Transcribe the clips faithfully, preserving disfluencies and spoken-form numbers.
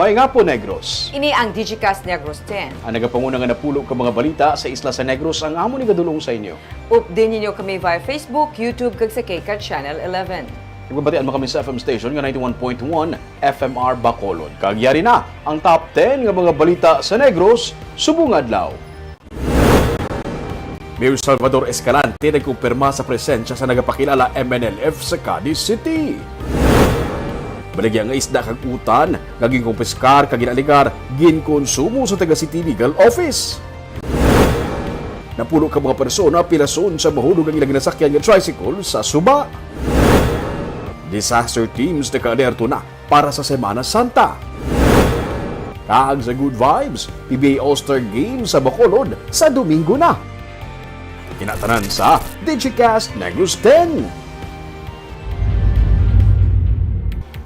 Maayong hapon, Negros. Ini ang Digicast Negros ten. Ang nagapanguna nga napulo ka mga balita sa isla sa Negros ang amon igadulong sa inyo. Update ninyo kami via Facebook, YouTube, kag sa KCAT Channel eleven. Nagbabatian man kami sa F M station nga ninety-one point one F M R Bacolod. Kag yari na ang top ten nga mga balita sa Negros subong adlaw. Mayor Salvador Escalante nagkumpirma sa presensya sa nagapakilala M N L F sa Cadiz City. Baligya nga isda kag utan nga ginkumpiskar kag ginaligar, ginkonsumo sa taga City Legal Office. Napulo ka mga persona pilason sa mahulog ang ilang ginasakyan nga tricycle sa Suba. Disaster teams naka-alerto na para sa Semana Santa. Kag sa Good Vibes, P B A All-Star Games sa Bacolod sa Domingo na. Kinatanan sa Digicast Negros ten.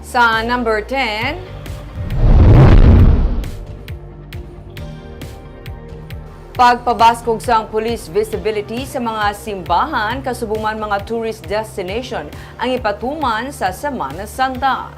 Sa number ten, pagpabaskog sang police visibility sa mga simbahan kasubong man mga tourist destination ang ipatuman sa Semana Santa.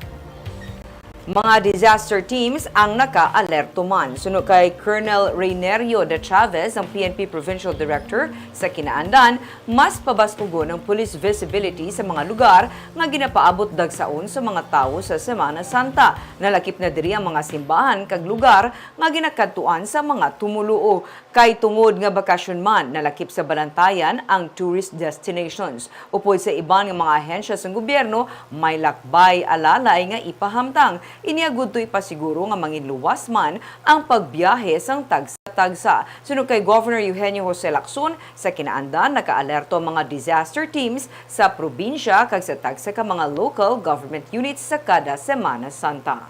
Mga disaster teams ang naka-alerto man. Suno kay Colonel Reynerio de Chavez, ang P N P Provincial Director sa Kinaandan, mas pabaskugon ang police visibility sa mga lugar nga ginapaabot dagsaon sa mga tawo sa Semana Santa. Nalakip na diri ang mga simbahan kag lugar nga ginakadtuan sa mga tumoluo. Kay tungod nga bakasyon man, nalakip sa balantayan ang tourist destinations. Upod sa iban nga mga ahensya sang gobyerno, may lakbay alalay nga ipahamtang. Ini agud to ipasiguro nga manginluwas man ang pagbiyahe sang tagsa-tagsa. Suno kay Governor Eugenio Jose Lacson, sa Kinaandan, naka-alerto ang mga disaster teams sa probinsya kag sa tagsa ka mga local government units sa kada Semana Santa.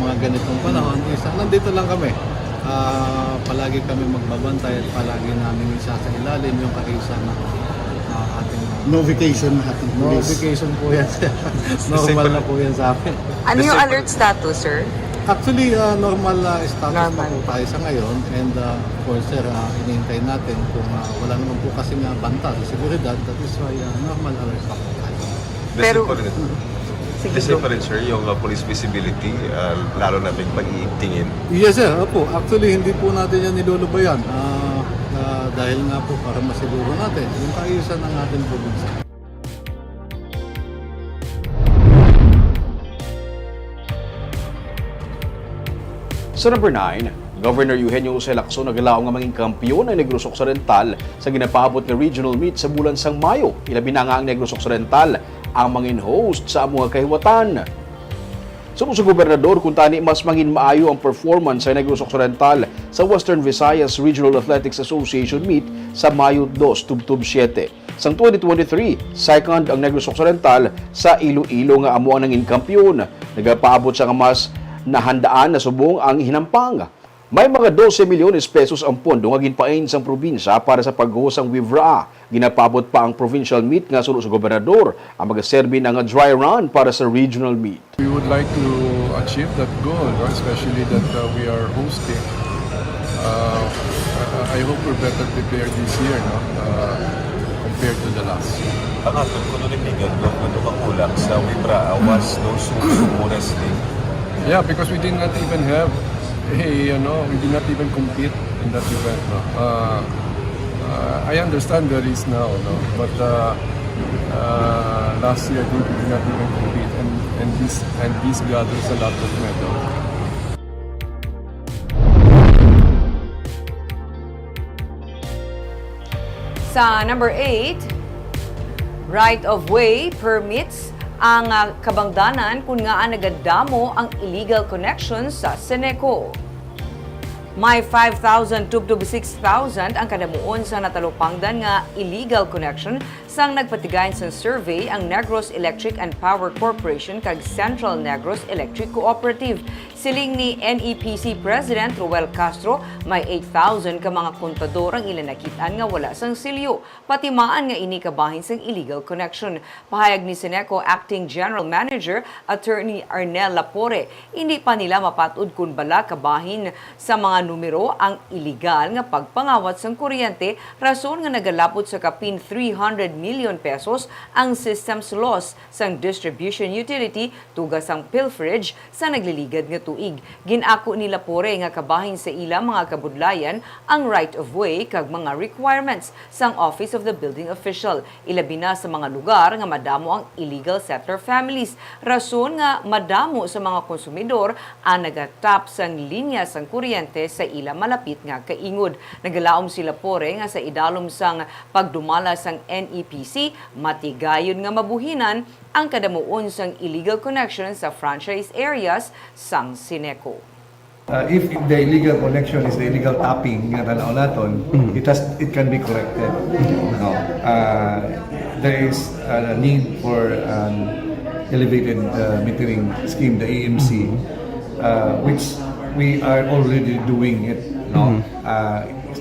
Mga ganitong panahon, isa, nandito lang kami. Ah, palagi kami magbabantay at palagi namin isasailalim yung kaisa ng, ah, ating No vacation, ating No police. vacation po yan, sir. Normal na po yan sa amin. Ano yung Kasi alert status, sir? Actually, ah, normal, ah, status pa Normal. po tayo sa ngayon. And, ah, of course, sir, ah, hinihintay natin kung, ah, wala naman po kasi nga banta sa seguridad. That is why, ah, normal alert pa po tayo. The Pero same pa rin. Sige, The same go. pa rin, sir, yung, uh, police visibility, uh, lalo natin pag-iigtingin. Yes, sir. Opo. Actually, hindi po natin yan nilulubayan. Ah, ah, dahil nga po, para masiguro natin yung kaayusan ng ating probinsya. Sa number nine, Governor Eugenio Jose Lacson nagalaom nga mangin kampiyon ang Negros Occidental sa ginapaabot nga regional meet sa bulan sang Mayo. Ilabi na nga ang Negros Occidental ang mangin host sa amo nga kahiwatan. Suno sa gobernador, kuntani mas mangin maayo ang performance sa Negros Occidental sa Western Visayas Regional Athletics Association meet sa Mayo dos tubtob siete. Sang twenty twenty-three, second ang Negros Occidental sa Iloilo nga amo ang nangin kampiyon. Nagapaabot sa nga mas nahandaan na subong ang hinampang. May mga dose milyones pesos ang pondo nga ginpain sang probinsya para sa pag-host sang WVRA. Ginapaabot pa ang provincial meet nga suno sa gobernador ang magaserbi na nga dry run para sa regional meet. We would like to achieve that goal, no? Especially that, uh, we are hosting. Uh, I, I hope we're better prepared this year, no? Uh, compared to the last year. Ang aton kuno ni Miguel, no, kuno kakulang sa WVRA was those who sumo wrestling. Yeah, because we did not even have a, you know, we did not even compete in that event, no? Uh, uh, I understand there is now, no? But, uh, uh, last year, I think we did not even compete, and, and this, and this gathers a lot of medal. Sa number eight, right of way permits ang, ah, kabangdanan kun ngaa nagadamo ang illegal connections sa Ceneco. May five thousand tubtob six thousand ang kadamuon sa natalupangdan nga illegal connection sang nagpatigayon sang survey ang Negros Electric and Power Corporation kag Central Negros Electric Cooperative. Siling ni N E P C President Roel Castro, may eight thousand ka mga kontador ang ila nakit-an nga wala sang silyo, pati maan nga ini kabahin sang illegal connection. Pahayag ni Ceneco Acting General Manager Attorney Arnel Lapore, hindi pa nila mapat-od kon bala kabahin sa mga numero ang iligal nga pagpangawat sang kuryente, rason nga nagalapot sa kapin three hundred million pesos ang systems loss sang distribution utility tuga sang pilferage sa nagliligad nga tuig. Gin-ako ni Lapore nga kabahin sa ila mga kabudlayan ang right of way kag mga requirements sang Office of the Building Official, ilabi na sa mga lugar nga madamo ang illegal settler families, rason nga madamo sa mga konsumidor ang nagatap sang linya sang kuryente sa ila malapit nga kaingod. Nagalaom si Lapore nga sa idalom sang pagdumala sang N E P C, matigayon nga mabuhinan ang kadamuon sang illegal connection sa franchise areas sang Sineco. Uh, if the illegal connection is the illegal tapping nga tan-aw naton, Mm. it has, it can be corrected. No? Uh, there is a need for an elevated, uh, metering scheme, the A M C, uh, which we are already doing it. No? Mm. Uh,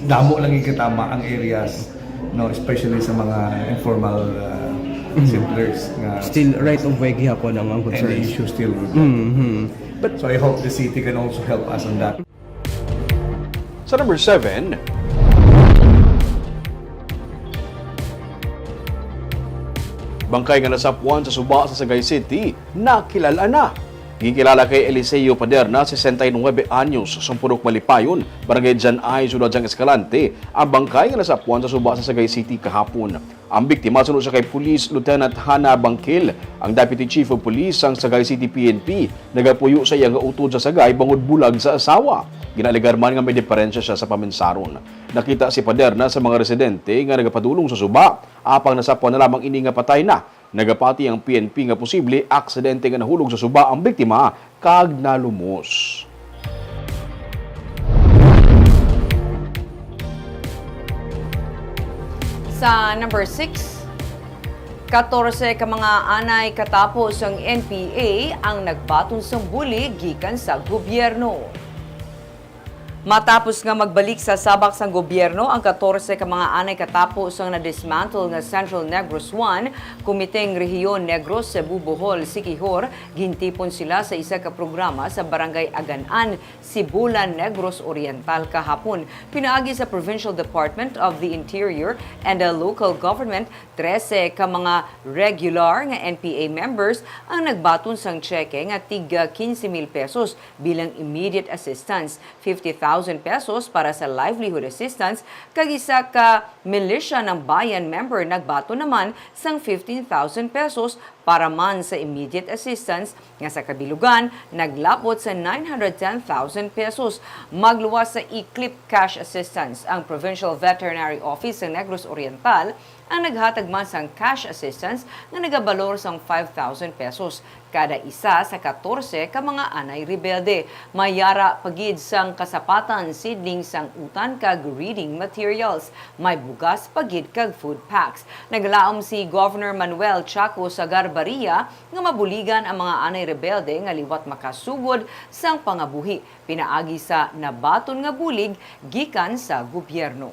damo lang yung katama ang areas, no, especially sa mga informal, uh, Mm. settlers nga Still right of way gihapon ang, ang and the concerns. Issue still would Mm-hmm. But So I hope the city can also help us on that. Sa number seven, bangkay nga nasapuan sa suba sa Sagay City, nakilal-an na. Ginkilala kay Eliseo Paderna, sesenta y nuebe anyos, sang pudok Malipayon, Barangay Jan I, Siyudad sang Escalante, ang bangkay nga nasapuan sa suba sa Sagay City kahapon. Ang biktima suno siya kay Police Lieutenant Hannah Bangkil, ang Deputy Chief of Police sang Sagay City P N P, nagapuyo sa iya nga utod sa Sagay bangod bulag sa asawa. Ginaalegar man nga may diperensya siya sa paminsaron. Nakita si Paderna sa mga residente nga nagapadulong sa suba, apang nasapuan na lamang ini nga patay na. Nagapati ang P N P nga posible aksidente nga nahulog sa suba ang biktima kag nalumos. Sa number six, katorse ka mga anay katapo sang N P A ang nagbaton sang bulig gikan sa gobyerno. Matapos nga magbalik sa sabak sang gobyerno ang katorse ka mga anay katapo sang na-dismantle nga Central Negros One, Komiteng Rehiyon Negros, Cebu, Bohol, Siquijor, gintipon sila sa isa ka programa sa Barangay Agan-an, Sibulan, Negros Oriental kahapon. Pinaagi sa Provincial Department of the Interior and the Local Government, trese ka mga regular nga N P A members ang nagbaton sang tseke nga tig quince mil pesos bilang immediate assistance, fifty thousand pesos para sa livelihood assistance, kag isa ka Militia ng Bayan member nagbaton naman sang fifteen thousand pesos para man sa immediate assistance, nga sa kabilugan naglapot sa nine hundred ten thousand pesos. Magluwas sa E-clip cash assistance ang Provincial Veterinary Office sa Negros Oriental, ang naghatag man sang cash assistance nga nagabalor sang five thousand pesos kada isa sa katorse ka mga anay rebelde. May yara pa gid sang kasapatan, seedling sang utan kag reading materials. May bugas pa gid kag food packs. Naglaom si Governor Manuel Chaco Sagarbaria nga mabuligan ang mga anay rebelde nga liwat makasugod sang pangabuhi pinaagi sa nabaton nga bulig gikan sa gobyerno.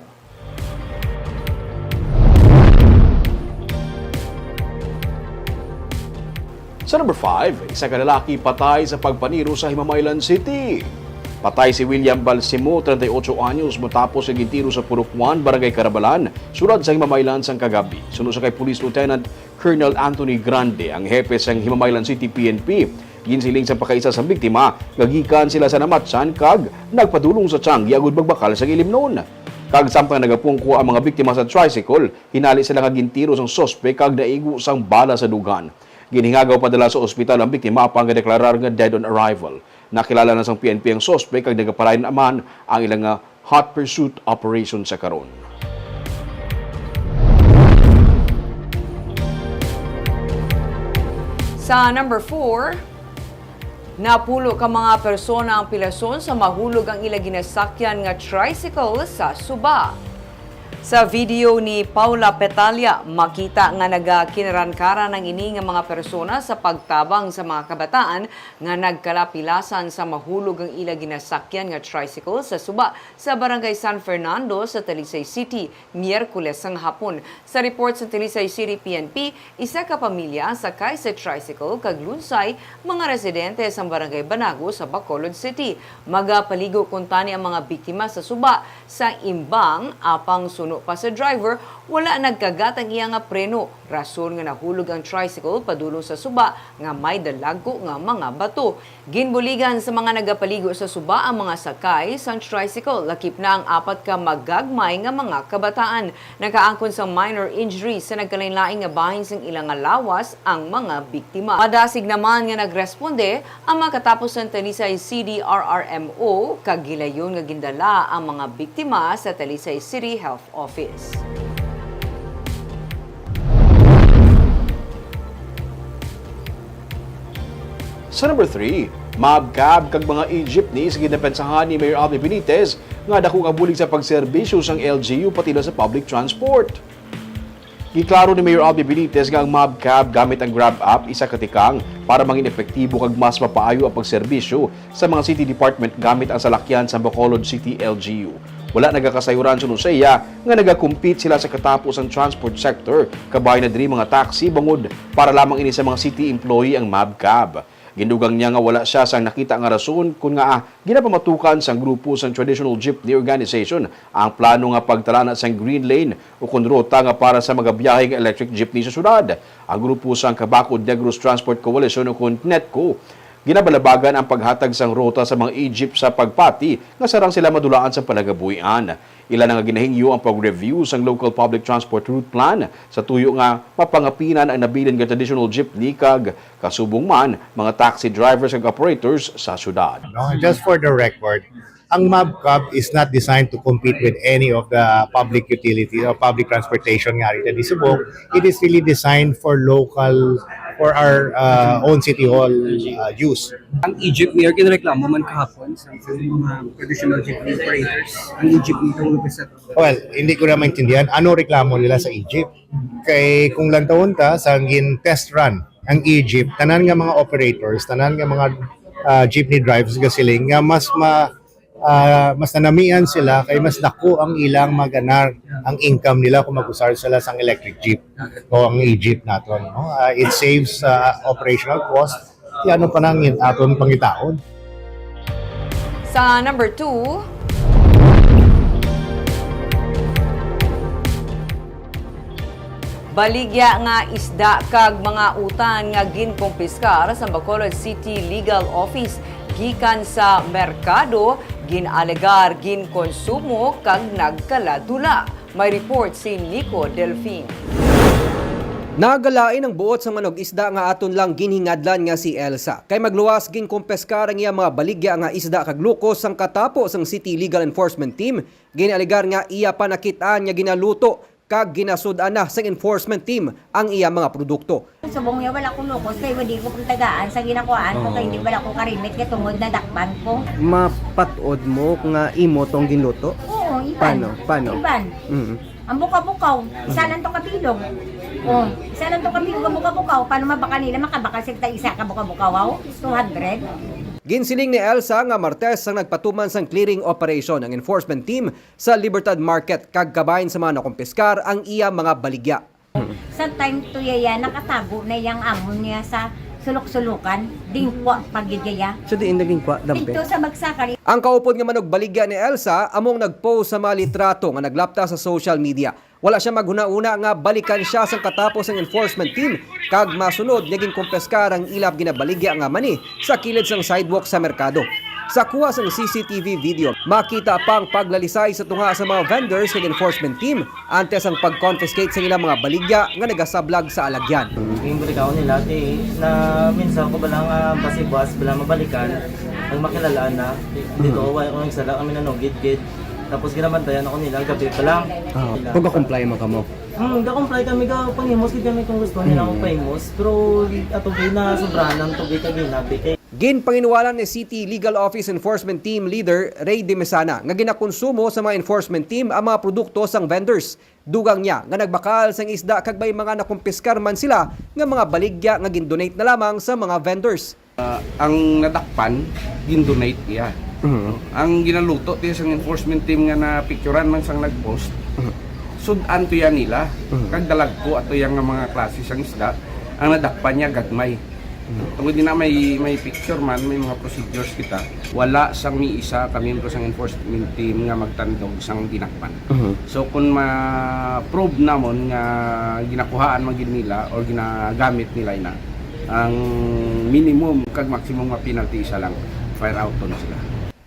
Sa number five, isa ka lalaki patay sa pagpaniro sa Himamaylan City. Patay si William Balsimo, treinta y ocho anyos, matapos nga gintiro sa Purok One, Barangay Carabalan, siyudad sa Himamaylan sang kagabi. Suno sa kay Police Lieutenant Colonel Anthony Grande, ang hepe sang Himamaylan City P N P, ginsiling sa pakaisa sa biktima nga gikan sila sa Namatsan kag nagpadulong sa tianggi agud magbakal sang ilimnon. Kag samtang nagapungko ang mga biktima sa tricycle, hinali sila nga gintiro sang suspek kag naigo sang bala sa dughan. Ginhingagaw padala sa ospital ang biktima apang gideklarar nga dead on arrival. Nakilala na sang P N P ang suspek kag nagapadayon naman ang ilang, ah, hot pursuit operation sa karon. Sa number four, napulo ka mga persona ang pilason sa mahulog ang ila ginasakyan nga tricycle sa Suba. Sa video ni Paula Petalla, makita nga nagakinarankaran ang ini nga mga persona sa pagtabang sa mga kabataan nga nagkalapilasan sa mahulog ang ila ginasakyan nga tricycle sa suba sa Barangay San Fernando sa Talisay City, Miyerkules sang hapon. Sa report sa Talisay City P N P, isa ka pamilya sakay sa tricycle kag lunsay mga residente sa Barangay Banago sa Bacolod City. Magapaligo kuntani ang mga biktima sa suba sa imbang, apang suno pa sa driver, wala nagkagat ang iya nga preno, rason nga nahulog ang tricycle padulong sa suba nga may dalagko nga mga bato. Ginbuligan sa mga nagapaligo sa suba ang mga sakay sang tricycle, lakip na ang apat ka magagmay nga mga kabataan. Nakaangkon sa minor injuries sa nagkalainlain nga bahin sang ila nga lawas ang mga biktima. Madasig naman nga nagresponde ang mga katapusan Talisay C D R R M O, kag gilayon nga gindala ang mga biktima sa Talisay City Health Office. Sa number three, MAB cab kag mga e-jeepneys ginapensahan ni Mayor Alvin Benitez nga dako nga bulig sa pagserbisyo sang L G U pati na sa public transport. Giklaro ni Mayor Alvin Benitez nga ang MAB cab gamit ang Grab app isa ka tikang para mangin epektibo kag mas mapaayo ang pagserbisyo sa mga city department gamit ang salakyan sa Bacolod City L G U. Wala nagakasayuran suno sa iya nga nagakumpit sila sa katapos ang transport sector, kabahin na diri mga taxi, bangod para lamang ini sa mga city employee ang MAB cab. Gindugang niya nga wala siya sang nakita nga rason kon ngaa ginapamatukan sang grupo sang Traditional Jeepney Organization ang plano nga pagtalana sang green lane o kon ruta nga para sa magabiyahe nga electric jeepney sa syudad. Ang grupo sang Kabakod Negros Transport Coalition o kon TNETCO ginabalabagan ang paghatag sang ruta sa mga e-jeep sa pagpati nga sarang sila madulaan sa panagabuhian. Ila na nga ginahingyo ang pag-review sang local public transport route plan sa tuyo nga mapangapinan ang nabilin nga traditional jeepney kag kasubong man mga taxi drivers kag operators sa syudad. No, just for the record, ang MAB cab is not designed to compete with any of the public utility or public transportation nga ari diri subong. It is really designed for local, for our uh, own city hall uh, use. Ang e-jeepney, ginreklamo man kahapon sa mga traditional jeepney operators, ang e-jeepney daw sa Well, hindi ko na maintindihan ano reklamo nila sa e-jeep. Kay kung lantawon ta, sa gin test run ang e-jeep, tanan nga mga operators, tanan nga mga ah, jeepney drivers gasiling nga mas ma, ah, mas nanamian sila kay mas dako ang ilang maganar, ang income nila kung mag-usar sila sang electric jeep o ang e-jeep naton, no? Ah, it saves ah, operational cost. Kaya ano pa nang aton pangitaon? Sa number two, baligya nga isda kag mga utan nga ginkumpiskar sa Bacolod City Legal Office gikan sa merkado, gin-alegar ginkonsumo kag nagkaladula. May report si Nico Delfin. Nagalain ang buot sang manug-isda nga aton lang ginhingadlan nga si Elsa. Kay magluwas, ginkumpiskar ang iya mga baligya nga isda kag lukos sang katapo sang City Legal Enforcement Team. Gin-alegar nga iya pa nakit-an nga ginaluto kag ginasud-an na sang enforcement team ang iya mga produkto. Subong niya wala ko lukos kay wala ko pagtagaan sa ginakuhaan ko kay hindi wala ko karimit kay tungod nadakpan ko. Mapat-od mo nga imo tong ginluto? Oo, iban. Paano? Paano? Iban. Mm. Ang bukaw-bukaw, isa lang to kabilog. Oh, isa lang to kabilog ang bukaw-bukaw. Paano mabaka nila makabakal sa isa ka bukaw-bukaw? Two hundred? Ginsiling ni Elsa nga Martes ang nagpatuman sang clearing operation ang enforcement team sa Libertad Market kag kabahin sa mga nakumpiskar ang iya mga baligya. Sa time to yaya, nakatago na yang amon niya sa sulok-sulokan, dingkwa pa gyud yaya. So, diin naging kwa, dampe? Dito sa Bagsakan. Ang kaupod nga manugbaligya ni Elsa among nag-post sa mga litrato nga naglapta sa social media. Wala siya maghuna-huna nga balikan siya sang katapos ang enforcement team kag masunod nga ginkumpiskar ang ila ginabaligya nga mani sa kilid sang sidewalk sa merkado. Sa kuha sang C C T V video, makita pa ang paglalisay sa tunga sa mga vendors kag enforcement team antes ang pag-confiscate sa ilang mga baligya nga nagasablag sa alagyan. Yung brikaw nila, di na minsan ko bala nga basi buwas bala mabalikan, ang makilalaan na. Dito, wala ko nagsala, kami nanugid-gid. Tapos ginabantayan ako nila, gabi pa lang. Ah, kung ga-comply mo kamo? Hmm, ga-comply kami, ga-pangimos gid kami kung gusto nila Mm. akong paimos. Pero ato gid na sobrahan ang tubig kag ginabi kay Ginpanginwalan ni City Legal Office Enforcement Team Leader Ray Dimesana nga ginakonsumo sa mga enforcement team ang mga produkto sang vendors. Dugang niya nga nagbakal sang isda kag may mga nakumpiskar man sila nga mga baligya nga gindonate na lamang sa mga vendors. Ah, ang nadakpan, gindonate iya. Mhm. Ang ginaluto tiya sang enforcement team nga napicturan man sang nag-post, Mhm. sud-an to yan nila. Mhm. Kag dalagko ato yan nga mga klase sang isda, ang nadakpan niya gagmay. Mhm. Tungod din na may, may picture man, may mga procedures kita. Wala sang may isa ka miyembro sang enforcement team nga magtandog sang dinakpan. Mhm. So, kung ma-prove namon nga ginakuhaan man gid nila or ginagamit nila ina, ang minimum kag maximum nga penalty isa lang, fire out to na sila.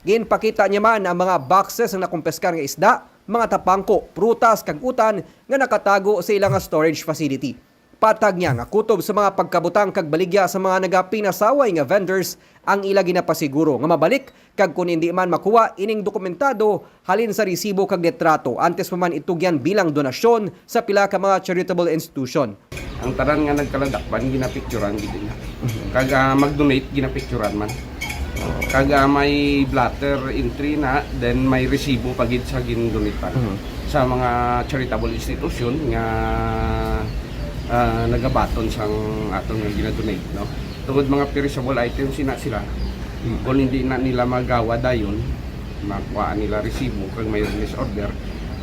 Ginpakita niya man ang mga boxes nga nakumpiskar nga isda, mga tapangko, prutas, kag utan nga nakatago sa ila nga storage facility. Patag niya nga kutob sa mga pagkabutang kag baligya sa mga nagapinasaway nga vendors ang ila ginapasiguro nga mabalik, kag kon indi man makuha ining dokumentado halin sa resibo kag litrato, antes pa man itugyan bilang donasyon sa pila ka mga charitable institution. Ang tanan nga nagkaladakpan, ginapicturan gid nila. Mhm. Kag, ah, mag-donate, ginapicturan man. Kag, ah, may blotter entry na, then may resibo pa gid sa gindonate Mhm. sa mga charitable institution nga, ah, nagabaton sang aton nga ginadonate, no? Tungod mga perishable items ina sila, Mhm. kung hindi na nila magawa dayon, makuha nila resibo kag may release order,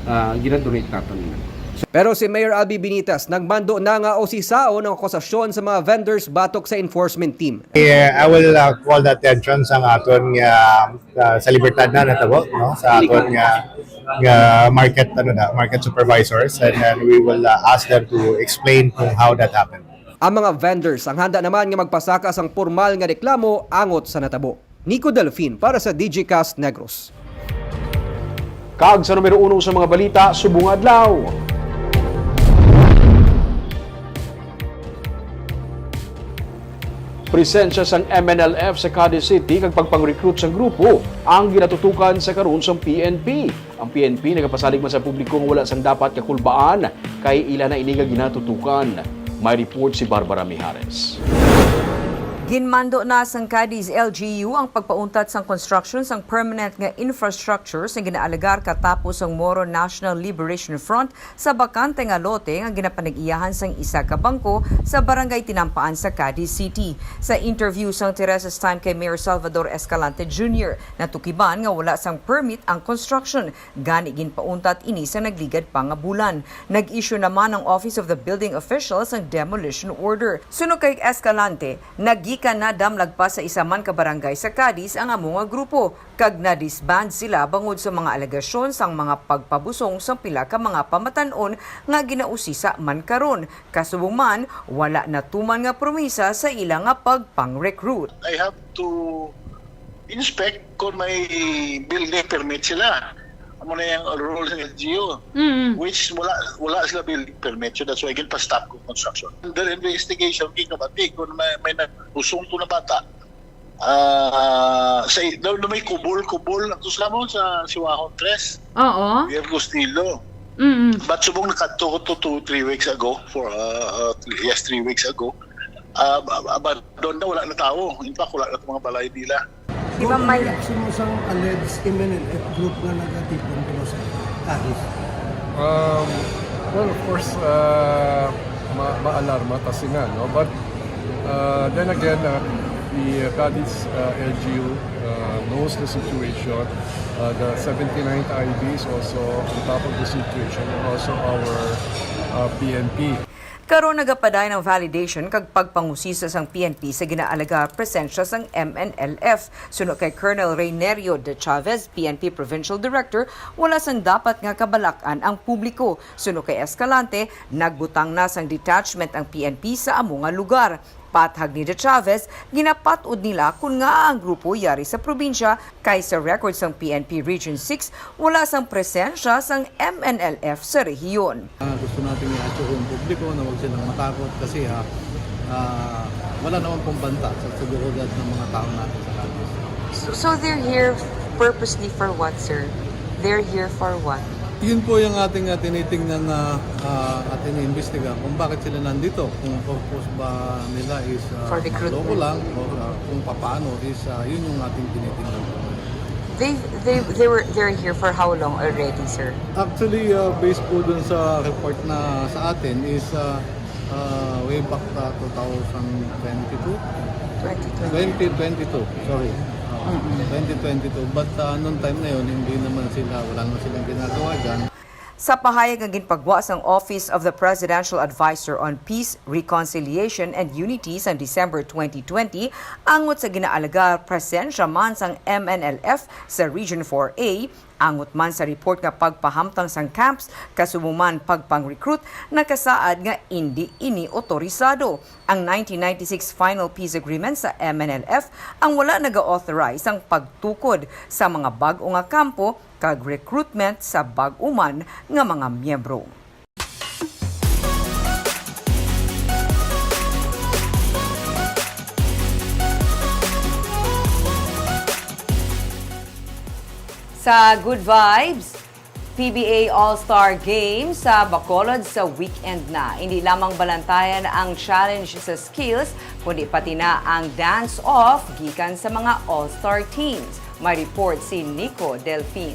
ah, ginadonate nato nila. Pero si Mayor Albee Benitez nagmando na nga usisaon ang akusasyon sa mga vendors batok sa enforcement team. Yeah, I will, uh, call the attention sa aton nga, uh, sa Libertad na natabo, no? Sa aton nga, nga market, ano na, market supervisors, and then we will, uh, ask them to explain kung how that happened. Ang mga vendors ang handa naman nga magpasaka sang pormal nga reklamo angot sa natabo. Nico Delfin para sa Digicast Negros. Kag sa numero uno sa mga balita subong adlaw, presensya sang M N L F sa Cadiz City kag pagpang-recruit sang grupo ang ginatutukan sa karon sang P N P. Ang P N P nagapasalig man sa publiko nga wala sang dapat nga kulbaan kay ila na ini nga ginatutukan. May report si Barbara Mijares. Ginmando na sang Cadiz L G U ang pagpauntat sang construction sang permanent nga infrastructure sa ginaalegar katapos sang Moro National Liberation Front sa bakante nga lote nga ginapanag-iyahan sang isa ka bangko sa Barangay Tinampaan sa Cadiz City. Sa interview sang Teresa's Time kay Mayor Salvador Escalante Junior, natukiban nga wala sang permit ang construction. Gani, ginpauntat ini sa nagligad pa nga bulan. Nag-issue naman ang Office of the Building Official sang demolition order. Suno kay Escalante, nagikan na damlag pa sa isa man ka barangay sa Cadiz ang amo nga grupo, kag na-disband sila bangod sa mga alegasyon sang mga pagpabusong sang pila ka mga pamatan-on nga ginausisa man karon. Kasubong man, wala natuman nga promisa sa ila nga pagpang-recruit. I have to inspect kung may building permit sila. Amo na yung rule ng L G U, Mm. which wala, wala sila building permit. So that's why ginpa-stop ko construction. Under investigation, kikabati kung may, may nag-usong to na bata. Ah, sa, na, na may kubol-kubol. Ato sa mo sa Siwahon Tres, Oo. Pierre Castillo. Mm. But subong nakadto ko to two, three weeks ago, for, uh, uh, yes, three weeks ago. Ah, ba-, ba-, abandon na, wala na tao. In fact, wala na mga balay nila. Di ba may Ano ang reaksyon mo sa alleged M N L F group nga nagatipon kuno sa Cadiz? Um, well, of course, uh, ma-, ma-alarma ta sina, no? But, uh, then again, uh, the, uh, Cadiz, uh, L G U, uh, knows the situation. Uh, the seventy-ninth I B is also on top of the situation, and also our, uh, P N P. Karon nagapadayon ang validation kag pagpangusisa sang P N P sa ginaalegar presensya sang M N L F. Suno kay Colonel Reynerio de Chavez, P N P Provincial Director, wala sang dapat nga kabalak-an ang publiko. Suno kay Escalante, nagbutang na sang detachment ang P N P sa amo nga lugar. Pathag ni de Chavez, ginapat-od nila kon ngaa ang grupo yari sa probinsya, kay sa record sang P N P Region six, wala sang presensya sang M N L F sa rehiyon. Ah, gusto nating i-assure yung publiko na huwag silang matakot kasi, ah, ah, wala naman pong banta sa seguridad ng mga tao natin sa Cadiz. So, so they're here purposely for what, sir? They're here for what? Yun po yung ating, ah, tinitingnan na, ah, at iniimbestiga kung bakit sila nandito, kung purpose ba nila is, ah, For recruitment. Magloko lang o, ah, kung papaano is, ah, yun yung ating tinitingnan po. They, they, they were, they're here for how long already, sir? Actually, ah, based po dun sa report na sa atin is, ah, ah, way back, ah, two thousand twenty-two? Twenty twenty. Twenty twenty-two, sorry. Ah, Mm-mm. Twenty twenty-two. But, ah, nung time na yun, hindi naman sila, wala naman silang ginagawa dyan. Sa pahayag nga ginpagwa sang Office of the Presidential Advisor on Peace, Reconciliation, and Unity sa December twenty twenty, angot sa ginaalegar presensya man sang M N L F sa Region four A, angot man sa report nga pagpahamtang sang camps, kasubo man pagpang-recruit, nakasaad nga indi ini otorisado. Ang nineteen ninety-six Final Peace Agreement sa M N L F ang wala naga-authorize sang pagtukod sa mga bag-o nga kampo kag recruitment sa bag-o man nga mga miyembro. Sa Good Vibes, P B A All-Star Game sa Bacolod sa weekend na. Hindi lamang balantayan ang challenge sa skills, kundi pati na ang dance-off gikan sa mga All-Star teams. May report si Nico Delfin.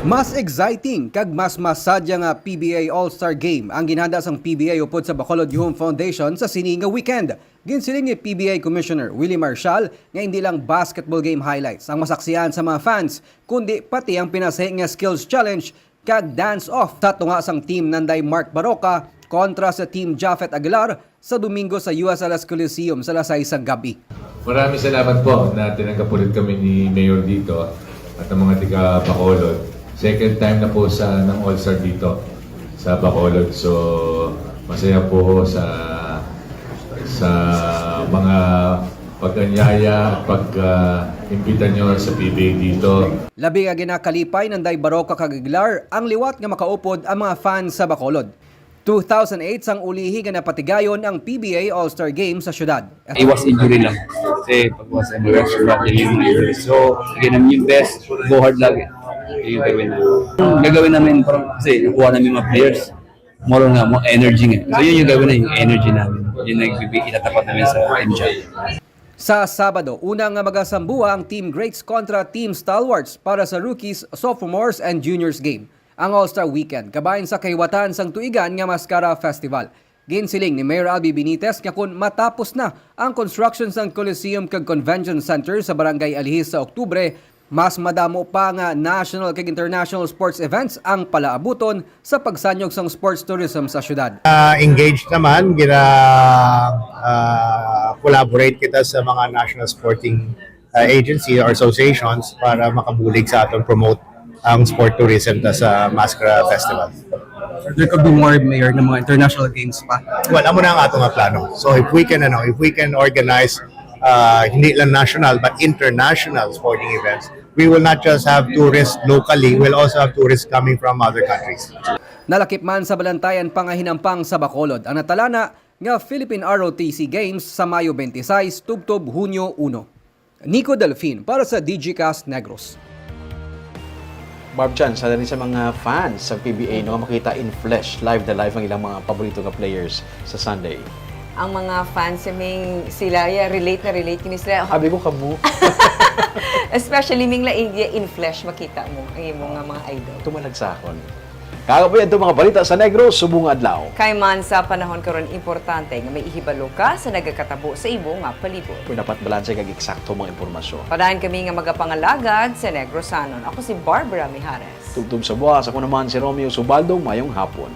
Mas exciting kag mas masadya nga P B A All-Star Game ang ginhanda sang P B A upod sa Bacolod Youth Foundation sa sini nga weekend. Ginsiling ni P B A Commissioner Willie Marshall nga hindi lang basketball game highlights ang masaksihan sa mga fans, kundi pati ang pinasahi nga skills challenge kag dance-off sa tunga sang Team Nanday Mark Baroca kontra sa Team Japhet Aguilar sa Domingo sa U S L S Coliseum sa alas sais sang gab-i. Maraming salamat po na tinanggap ulit kami ni Mayor dito at ang mga tiga Bacolod. Second time na po sa ng All-Star dito sa Bacolod. So, masaya po sa sa mga pag-anyaya at pag, ah, imbita nyo sa P B A dito. Labi nga ginakalipay ni Nanday Baroca kag Aguilar ang liwat nga makaupod ang mga fans sa Bacolod. Two thousand eight sang ulihi nga napatigayon ang P B A All-Star Game sa syudad. Iwas injury lang. Kasi pag was emergency, yung mga injury. So, again, namin yung best, go hard lagi. Yun yung gagawin namin. Yung gagawin namin, parang, kasi nakuha namin yung mga players. More nga, more energy nga. So, yun yung gagawin na yung energy namin. Yun ang ibibig-, itatapat namin sa M J. Sa Sabado, una nga magasambuha ang Team Greats kontra Team Stalwarts para sa Rookies, Sophomores, and Juniors Game. Ang All-Star Weekend, kabahin sa kahiwatan sang tuigan nga Mascara Festival. Ginsiling ni Mayor Albee Benitez nga kon matapos na ang construction sang Coliseum kag Convention Center sa Barangay Alihis sa Oktubre, mas madamo pa nga national kag international sports events ang palaabuton sa pagsanyog sang sports tourism sa syudad. Ah, engaged naman, gina, ah, collaborate kita sa mga national sporting, ah, agency or associations para makabulig sa aton promote ang sport tourism ta sa Mascara Festival. There could be more, Mayor, ng mga international games pa. Well, amo na ang ato nga plano. So if we can, ano, if we can organize, uh, hindi lang national but international sporting events, we will not just have tourists locally, we'll also have tourists coming from other countries. Nalakip man sa balantayan pa nga hinampang sa Bacolod ang natalana nga Philippine R O T C Games sa Mayo twenty-six tubtob Hunyo uno. Nico Delfin para sa Digicast Negros. Barb Chan, sa dali sa mga fans sa P B A, no, nga makita in flesh, live na live ang ilang mga paborito nga players sa Sunday. Ang mga fans, I mean, sila, yeah, relate na relate kini sila. Sabi ko, kamo. Especially, ming la, in, in flesh, makita mo ang imong nga mga idol. Tumalag sa akon. Kago po yan itong mga balita sa Negros subong adlaw. Kay man sa panahon karon, importante nga may ihibalo ka sa nagakatabo sa imo nga palibot. Kung dapat balanse kag eksakto mga impormasyon. Padaan kami nga magapangalagad sa Negrosanon. Ako si Barbara Mijares. Tubtob sa buwas, ako naman si Romeo Subaldo. Mayong hapon.